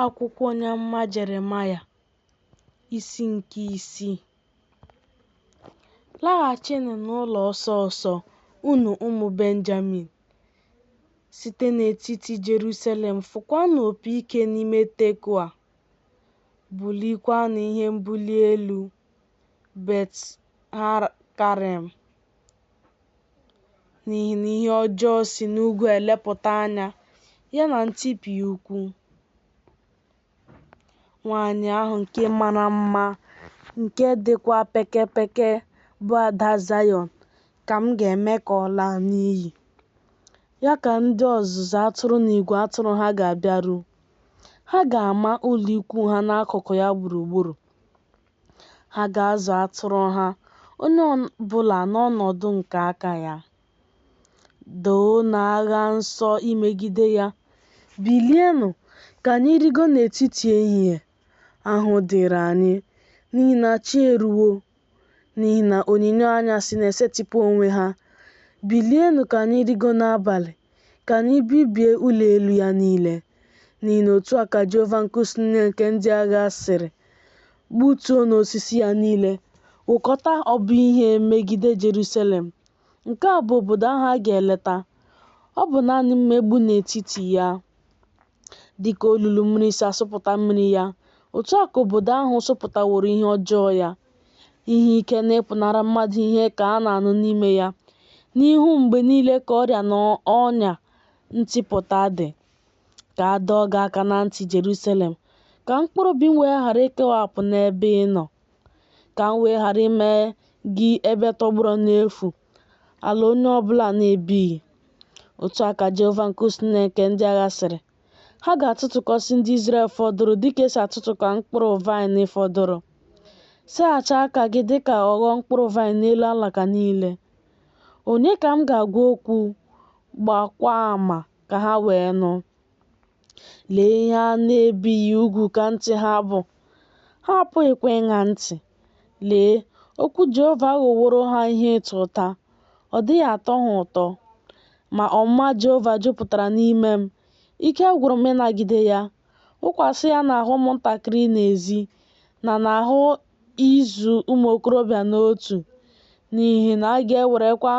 Akwụkwọ onye amụma Jeremaya, isi nke isii. Laghachinụ n'ụlọ ọsọ ọsọ, unu ụmụ Benjamin. Site n'etiti Jeruselem fụkwaanụ opi ike n'ime Tekoa, buliekwanụ ihe mbuli elu Bet-hakerem, n'ihi na ihe ọjọọ si n'ugwu elepụta anya, ya na ntipịa ukwu. Nwaanyị ahụ nke mara mma, nke dịkwa pekepeke, bụ ada Zayọn, ka m ga-eme ka ọ laa n'iyi. Ya ka ndị ọzụzụ atụrụ na igwe atụrụ ha ga-abịaru, ha ga-ama ụlọikwuu ha n'akụkụ ya gburugburu. Ha ga-azụ atụrụ ha, onye ọ bụla n'ọnọdụ nke aka ya. Doonụ agha nsọ imegide ya. Bilienụ, ka anyị rịgoo n'etiti ehihie. Ahụhụ dịrị anyị, n'ihi na chi eruwo, n'ihi na onyinyo anyasị na-esetịpụ onwe ha. Bilienụ ka anyị rịgoo n'abalị, ka anyị bibie ụlọ elu ya niile. N'ihi na otu a ka Jehova nke usuu niile nke ndị agha sịrị, Gbutuonụ osisi ya niile, wụkọta ọbụ ihe megide Jerusalem. Nke a bụ obodo ahụ a ga-eleta. Ọ bụ naanị mmegbu n'etiti ya. Dị ka olulu mmiri si asụpụta mmiri ya, otu a ka obodo ahụ sụpụtaworo ihe ọjọọ ya. Ihe ike na ịpụnara mmadụ ihe ka a na-anụ n'ime ya. N'ihu m mgbe niile ka ọrịa na ọnya ntipụta dị. Ka a dọọ gị aka na ntị, Jerusalem, ka mkpụrụ obi m wee ghara ikewapụ n'ebe ị nọ, ka m wee ghara ime gị ebe tọgbọrọ n'efu, ala onye ọ bụla na-ebighị. Otu a ka Jehova nke usuu niile nke ndị agha sịrị, Ha ga-atụtụkọsị ndị Izrel fọdụrụ dịka e si atụtụkọ mkpụrụ vaịn fọdụrụ. Seghachi aka gị dịka ọghọ mkpụrụ vaịn n'elu alaka niile. Onye ka m ga-agwa okwu, gbaakwa ama ka ha wee nụ? Lee ihe a na-ebighị ugwu ka ntị ha bụ, ha apụghịkwa ịṅa ntị. Lee, okwu Jehova aghọworo ha ihe ịta ụta, ọ dịghị atọ ha ụtọ. Ma ọnụma Jehova jupụtara n'ime m, ike gwụrụ m ịnagide ya. Wụkwasị ya n'ahụ ụmụntakịrị n'ezi, na n'ahụ ịzụ ụmụ okorobịa n'otu. N'ihi na a ga-ewerekwa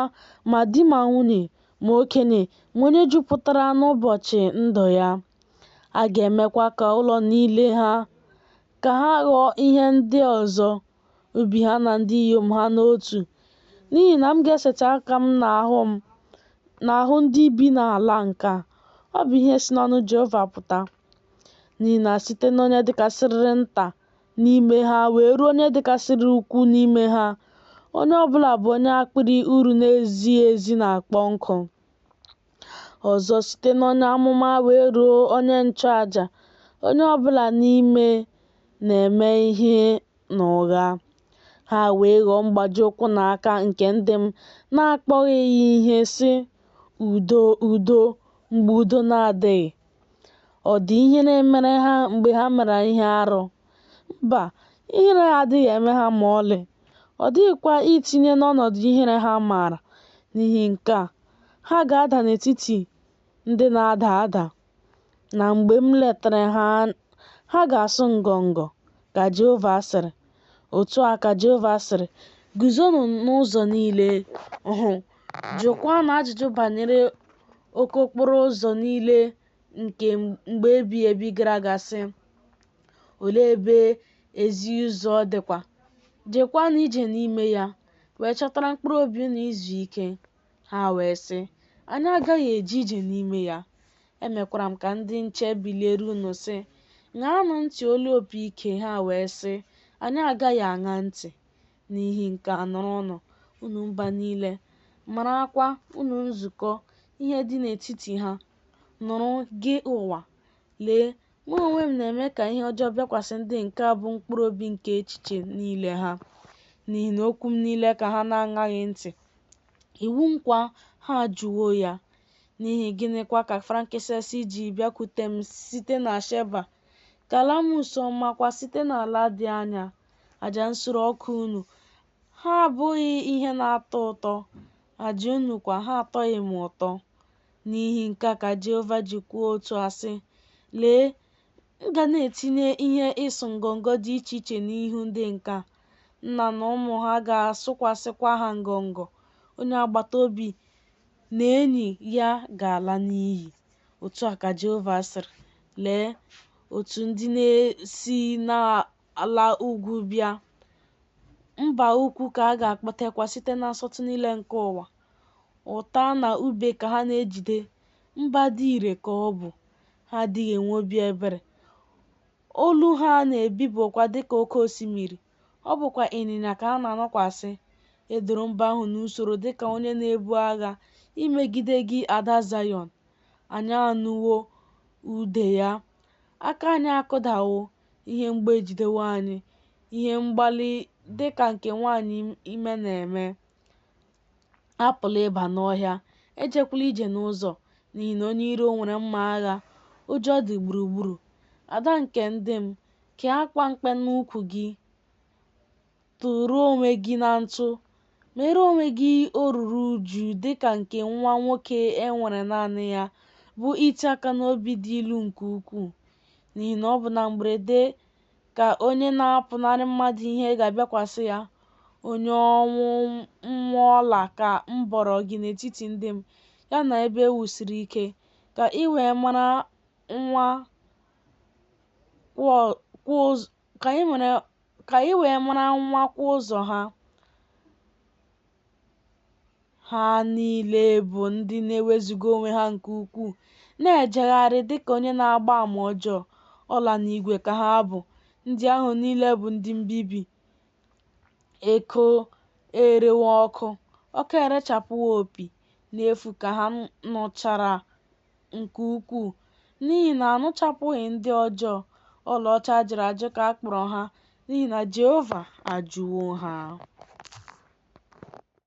ma di ma nwunye, ma okenye ma onye jupụtara n'ụbọchị ndụ ya. A ga-emekwa ka ụlọ niile ha ka ha ghọọ ihe ndị ọzọ, ubi ha na ndị inyom ha n'otu, n'ihi na m ga-esetị aka m n'ahụ ndị bi n'ala nke a, ọ bụ ihe si n'ọnụ Jehova pụta. N'ihi na site n'onye dịkarịsịrị nta n'ime ha wee ruo onye dịkarịsịrị ukwuu n'ime ha, onye ọ bụla bụ onye akpịrị uru na-ezighị ezi na-akpọ nkụ. Ọzọ, site n'onye amụma wee ruo onye nchụaja, onye ọ bụla n'ime na-eme ihe n'ụgha. Ha wee ghọọ mgbaji ụkwụ na aka nke ndị m na-akpọghị ya ihe, sị, Udo, udo, mgbe udo na-adịghị. Ọ dị ihere mere ha mgbe ha mere ihe arụ? Mba, ihere adịghị eme ha ma ọlị, ọ dịghịkwa itinye n'ọnọdụ ihere ha maara. N'ihi nke a, ha ga-ada n'etiti ndị na-ada ada, na mgbe m letara ha, ha ga-asụ ngọngọ, ka Jehova sịrị. Otu a ka Jehova sịrị, Guzonụ n'ụzọ niile, hụ, jụọkwanụ ajụjụ banyere oke okporo ụzọ niile nke mgbe ebighị ebi gara aga, sị, Olee ebe ezi ụzọ dịkwa? Jeekwanụ ije n'ime ya, wee chọtara mkpụrụ obi unu izu ike. Ha wee sị, Anyị agaghị eje ije n'ime ya. Emekwara m ka ndị nche biliere unu, sị, Ṅaanụ ntị olu opi ike. Ha wee sị, Anyị agaghị aṅa ntị. N'ihi nke a nụrụnụ, unu mba niile, marakwa, unu nzukọ, ihe dị n'etiti ha. Nụrụ, gị ụwa. Lee, mụ onwe m na-eme ka ihe ọjọọ bịakwasị ndị nke a bụ mkpụrụ obi nke echiche niile ha, n'ihi na okwu m niile ka ha na-aṅaghị ntị, iwu m kwa ha ajụwo ya. N'ihi gịnịkwa ka frankincense ji bịakwute m site na Sheba, kalamus ọma kwa site n'ala dị anya? Aja nsure ọkụ unu, ha abụghị ihe na-atọ ụtọ, aja unu kwa, ha atọghị m ụtọ. N'ihi nke a ka Jehova ji kwuo otu a sị, Lee, M ga na-etinye ihe ịsụ ngọngọ dị iche iche n'ihu ndị nke a, nna na ụmụ ha ga-asụkwasịkwa ha ngọngọ, onye agbata obi na enyi ya ga-ala n'iyi. Otu a ka Jehova sịrị, Lee, otu ndị na-esi n'ala ugwu bịa, mba ukwu ka a ga-akpọtekwa site na nsọtụ niile nke ụwa. Ụta na ube ka ha na-ejide, mba dị ire ka ọ bụ, ha adịghị enwe obi ebere, olu ha na-ebibọkwa dị ka oke osimiri, ọ bụkwa ịnyịnya ka ha na-anọkwasị. E doro mba ahụ n'usoro dị ka onye na-ebu agha imegide gị, ada Zayọn. Anyị anụwo ude ya, aka anyị akụdawo, ihe mgbu ejidewo anyị, ihe mgbali dị ka nke nwanyị ime na-eme. Apụla ịba n'ọhịa, ejekwala ije n'ụzọ, n'ihi na onye iro nwere mma agha, ụjọ dị gburugburu. Ada nke ndị m, kee akwa mkpe n'ukwu gị, tụrụ onwe gị na ntụ, meere onwe gị oruru uju dị ka nke nwa nwoke e nwere naanị ya, bụ iti aka n'obi dị ilu nke ukwuu. N'ihi na ọ bụ na mberede ka onye na-apụnara mmadụ ihe ga-abịakwasị ya, onye ọnwụ nwa ọla ka m bọrọ gị n'etiti ndị m, ya na ebe e wusiri ike, ka i wee mara nwakwa ụzọ ha. Ha niile bụ ndị na-ewezuga onwe ha nke ukwuu, na-ejegharị dịka onye na-agba ama ọjọọ. Ọla na igwe ka ha bụ, ndị ahụ niile bụ ndị mbibi. Eko erewo ọkụ, ọkụ erechapụwo opi, n'efu ka ha nụchara nke ukwuu, n'ihi na a nụchapụghị ndị ọjọọ, ọlaọcha a jụrụ ajụ ka a kpọrọ ha, n'ihi na Jehova ajụwo ha.